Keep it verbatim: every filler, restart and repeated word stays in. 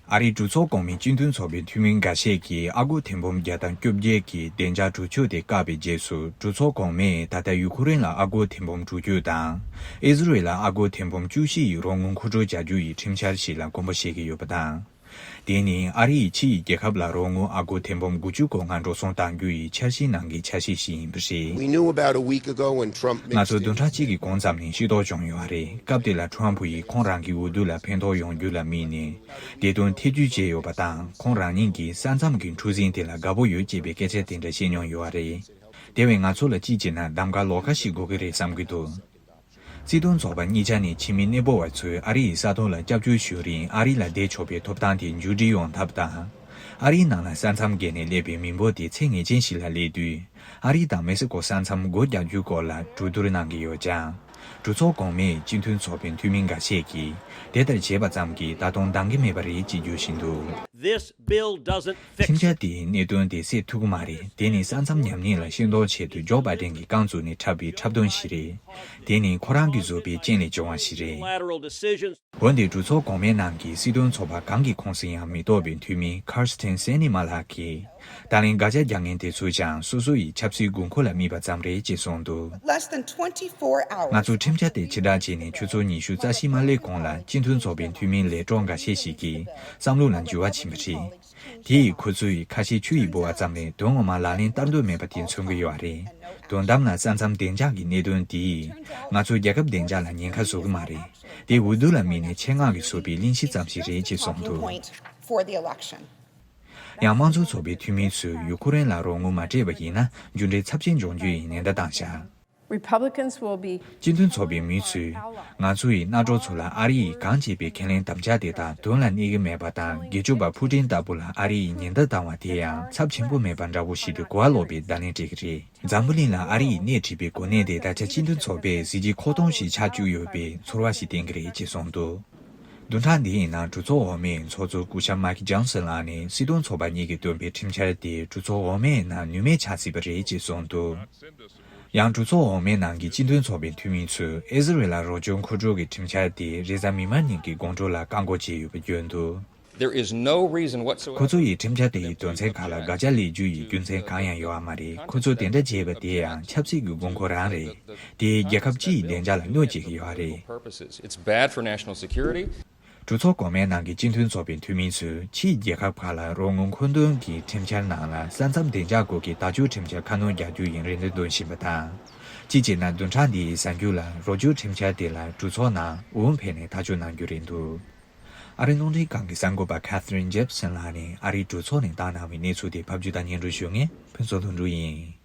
ཨ་རིའི་གྲོས་ཚོགས་གོང་མའི་སྤྱི་མཐུན་ཚོགས་པའི་འཐུས་མི་འགའ་ཤས་ཀྱིས་ཨ་སྒོར་ཐེར་འབུམ་བརྒྱ་དང་བཅོ་བརྒྱད་ཀྱི་བདེ་འཇགས་སྒྲིག་ཆས་དེ་བཀག་པའི་རྗེས་སུ། གྲོས་ཚོགས་གོང་མས་ད་ལྟ་ཡུ་ཁུ་རེན་ལ་ཨ་སྒོར་ཐེར་འབུམ་དྲུག་ཅུ་དང་། ཨི་ཟི་རེལ་ལ་ཨ་སྒོར་ཐེར་འབུམ་བཅུ་བཞི་ཡི་རོགས་དངུལ་མཁོ་སྤྲོད་བྱ་རྒྱུ་ཡི་ཁྲིམས་འཆར་ཞིག་ལ་དགོངས་པ་བཞེས་ཀྱི་ཡོད་པ་དང་། དེ་ནི་ཨ་རི་ཡིས་ཕྱི་ཡི་རྒྱལ་ཁབ་ལ་རོགས་དངུལ་ཨ་སྒོར་ཐེར་འབུམ་དགུ་བཅུ་གོ་ལྔ་འགྲོ་སོང་གཏང་རྒྱུ་ཡི་འཆར་གཞིའི་ནང་གི་འཆར་གཞི་ཞིག་ཡིན་པ་རེད། We knew about a week ago when Trump ང་ཚོ་བདུན་ཕྲག་གཅིག་གི་གོང་ཙམ་ནས་ཤེས་རྟོགས་བྱུང་ཡོད་རེད། སྐབས་དེ་ལ་ཁྲོམ་ཕུ་ཡིས་ཁོང་རང་གི་འོས་བསྡུ་ལ་ཕན་ཐོགས་ཡོང་རྒྱུ་ལ་དམིགས་ནས། དེ་དོན་ཐེ་བྱུས་བྱས་ཡོད་པ་དང་། ཁོང་རང་ཉིད་ཀྱིས་ས་མཚམས་ཀྱི་འཁྲུག་ཟིང་དེ་ལ་དགའ་པོ་ཡོད་ཅེས་པའི་སྐད་ཆ་དེ་འདྲ་བཤད་མྱོང་ཡོད་རེད། དེ་བས་ང་ཚོ་ལ་གཅིག་བྱས་ན་གདམ་ག་ལོགས་ཀ་ཞིག་དགོས་ཀྱི་རེད་བསམ་གྱི་འདུག་སྲིད་དོན་ཚོགས་པ་གཉིས་ཆ་ནས་ཕྱི་མི་གནས་སྤོ་བ་ཚོས་ཨ་རི་ཡི་ས་ཐོག་ལ་སྐྱབས་བཅོལ་ཞུ་རིང་ཨ་རི་ལ་བསྡད་ཆོག་པའི་ཐོབ་ཐང་དེ་མཇུག་སྒྲིལ་ཡོང་ཐབས་དང་། ཨ་རིའི་ནང་ལ་ས་མཚམས་བརྒལ་ནས་སླེབས་པའི་མི་འབོར་དེ་ཚད་ངེས་ཅན་ཞིག་ལ་སླེབས་དུས། ཨ་རི་དང་མེག་སི་ཀོ་ས་མཚམས་སྒོ་རྒྱག་རྒྱུའི་སྐོར་ལ་གྲོས་བསྡུར་གནང་གི་ཡོད་ཀྱང་། གྲོས་ཚོགས་གོང་མས་སྤྱི་མཐུན་ཚོགས་པའི་འཐུས་མི་འགའ་ཤས་ཀྱིས་དེ་ལྟར་བྱས་པ་ཙམ་གྱིས་ད་དུང་འདང་གི་མེད་པ་རེད་ཅེས་བརྗོད་བཞིན་འདུག This bill doesn't fix ཁྲིམས་འཆར་དེའི་གནད་དོན་དེ་སེལ་ཐུབ་ཀྱི་མ་རེད། དེ་ནི་ས་མཚམས་ཉམས་ཉེས་ལ་ཤེས་རྟོགས་ཆེད་དུ་ཇོ་བྷའི་ཌེན་གྱི་རྐང་བཙུགས་ནས་འཁྲབ་པའི་འཁྲབ་སྟོན་ཞིག་རེད། དེ་ནི་ཁོ་རང་གིས་བཟོས་པའི་རྐྱེན་ལས་བྱུང་བ་ཞིག་རེད། Unilateral decisions འོན་ཏེ་གྲོས་ཚོགས་གོང་མའི་ནང་གི་སྲིད་དོན་ཚོགས་པ་གང་གི་ཁོངས་སུ་ཡང་མི་གཏོགས་པའི་འཐུས་མི་Kyrsten Sinema ལགས་ཀྱིས། ད་ལན་དགག་བྱ་རྒྱག་མཁན་དེ་ཚོས་ཀྱང་སོ་སོ་ཡི་ཆབ་སྲིད་དགོས་མཁོ་ལ་དམིགས་པ་ཙམ་རེད་ཅེས་གསུངས་འདུག Less than twenty-four hours. ང་ཚོ་ཁྲིམས་འཆར་དེ་ཕྱིར་བསྒྲགས་བྱས་ནས་ཆུ་ཚོད་ཉི་ཤུ་རྩ་བཞི་མ་སླེབས་གོང་ལ་སྤྱི་མཐུན་ཚོགས་པའི་འཐུས་མི་ལས་གྲོགས་འགའ་ཤས་ཤིག་གིས་བསམ་བློ་ལ་འགྱུར་བ་ཕྱིན་པ་རེད། དེ་ཡིས་ཁོ་ཚོས་ཁ་ཞེ་ཆུ་ཡིས་འབུད་པ་ཙམ་ལས་དོན་ངོ་མ་ལག་ལེན་བསྟར་འདོད་མེད་པ་དེ་མཚོན་གྱི་ཡོད་རེད། དོན་དམ་ལ་ས་མཚམས་བདེ་འཇགས་ཀྱི་གནད་དོན་དེས་ང་ཚོའི་རྒྱལ་ཁབ་བདེ་འཇགས་ལ་ཉེན་ཁ་བཟོ་གི་མ་རེད། དེ་འོས་བསྡུ་ལ་དམིགས་ནས་ཆེད་མངགས་ཀྱིས་བཟོས་པའི་གླེང་གཞི་ཙམ་ཞིག་རེད་ཅེས་གསུངས་འདུག Point for the election. ཡང་དམངས་གཙོ་ཚོགས་པའི་འཐུས་མི་ཚོས་ཡུ་ཁུ་རེན་ལ་རོགས་དངུལ་མ་སྤྲད་པ་ཡིན་ན་འགྱུར་འགྲོས་ཚབས་ཆེན་འབྱུང་རྒྱུ་ཡིན་ནན་བརྡ་བཏང་བཞག Republicans will be སྤྱི་མཐུན་ཚོགས་པའི་མི་ཚོས་ང་ཚོ་ཡི་རྣ་གྲོགས་ཚོ་ལ་ཨ་རི་ཡིས་གང་བྱས་པའི་ཁས་ལེན་དམ་བཅའ་དེ་དག་དོན་ལ་གནས་ཀྱི་མེད་པ་དང་། སྒེར་གཅོད་པ་ཕུ་ཏིན་ལྟ་བུ་ལ་ཨ་རི་ཡིས་ཉེན་བརྡ་བཏང་བ་དེ་ཡང་ཚབས་ཆེན་པོ་མེད་པ་འདྲ་བོ་ཞིག་ཏུ་གོ་བ་ལོག་པའི་བརྡ་ལན་སྤྲད་ཀྱི་རེད། འཛམ་བུ་གླིང་ལ་ཨ་རི་ཡིས་སྣེ་ཁྲིད་པའི་གོ་གནས་དེ་ད་ཆ་སྤྱི་མཐུན་ཚོགས་པས་གཟི་བརྗིད་ཁོག་སྟོང་ཞིག་ཆགས་བཅུག་ཡོད་པའི་ཚོར་བ་ཞིག་བསྟན་གྱི་རེད་ཅེས་གསུངས་འདུག་བདུན་ཕྲག་འདིའི་ནང་གྲོས་ཚོགས་འོག་མའི་ཚོགས་གཙོ་སྐུ་ཞབས་Mike Johnson ལགས་ནས་སྲིད་དོན་ཚོགས་པ་གཉིས་ཀྱིས་བཏོན་པའི་ཁྲིམས་འཆར་དེ་གྲོས་ཚོགས་འོག་མའི་ནང་ནུས་མེད་ཆགས་སྲིད་པ་རེད་ཅེས་གསུངས་འདུག་ཡང་གྲོས་ཚོགས་འོག་མའི་ནང་གི་སྤྱི་མཐུན་ཚོགས་པའི་འཐུས་མི་ཚོས་ཨི་ཟི་རེལ་ལ་རོགས་སྐྱོར་མཁོ་སྤྲོད་ཀྱི་ཁྲིམས་འཆར་དེ་རེས་གཟའ་མིག་དམར་ཉིན་གྱི་དགོང་དྲོ་ལ་བཀག་འགོག་བྱས་ཡོད་པ་བརྗོད་འདུག There is no reason whatsoever. ཁོ་ཚོ་ཡིས་ཁྲིམས་འཆར་དེ་ཡི་དོན་ཚན་ཁག་ལ་དགག་བྱ་སླེབས་རྒྱུ་ཡི་རྒྱུ་མཚན་གང་ཡང་ཡོད་པ་མ་རེད། ཁོ་ཚོས་དེ་འདྲ་བྱས་པ་དེ་ཡང་ཆབ་སྲིད་ཀྱི་དགོས་མཁོ་རང་རེད། དེས་རྒྱལ་ཁབ་སྤྱི་ཡི་བདེ་འཇགས་ལ་གནོད་བྱེད་ཀྱི་ཡོད་རེད། Purposes. It's bad for national security. གྲོས་ཚོགས་གོང་མའི་ནང་གི་སྤྱི་མཐུན་ཚོགས་པའི་འཐུས་མི་ཚོས་ཕྱིའི་རྒྱལ་ཁབ་ཁག་ལ་རོགས་དངུལ་མཁོ་འདོན་གྱི་ཁྲིམས་འཆར་ནང་ལ་ས་མཚམས་བདེ་འཇགས་སྐོར་གྱི་བརྡ་སྤྲོད་ཁྲིམས་འཆར་ཁ་སྣོན་རྒྱག་རྒྱུ་ཡིན་རེ་འདུན་འདོན་བཞིན་པ་དང་། གཅིག་བྱས་ན་བདུན་ཕྲག་འདིའི་གཟའ་མཇུག་ལ་རོགས་སྐྱོར་ཁྲིམས་འཆར་དེ་ལ་གྲོས་ཚོགས་ནང་འོས་འཕེན་ནས་ཐག་གཅོད་གནང་རྒྱུ་རེད་འདུག་ཨ་རིའི་རླུང་འཕྲིན་ཁང་གི་གསར་འགོད་པ་Catherine Gibson ལགས་ནས་ཨ་རིའི་གྲོས་ཚོགས་ནས་བཏང་གནང་བའི་གནས་ཚུལ་དེ་ཕབ་སྒྱུར་དང་སྙན་སྒྲོན་ཞུ་མཁན་ཕུན་ཚོགས་ལྷུན་གྲུབ་ཡིན།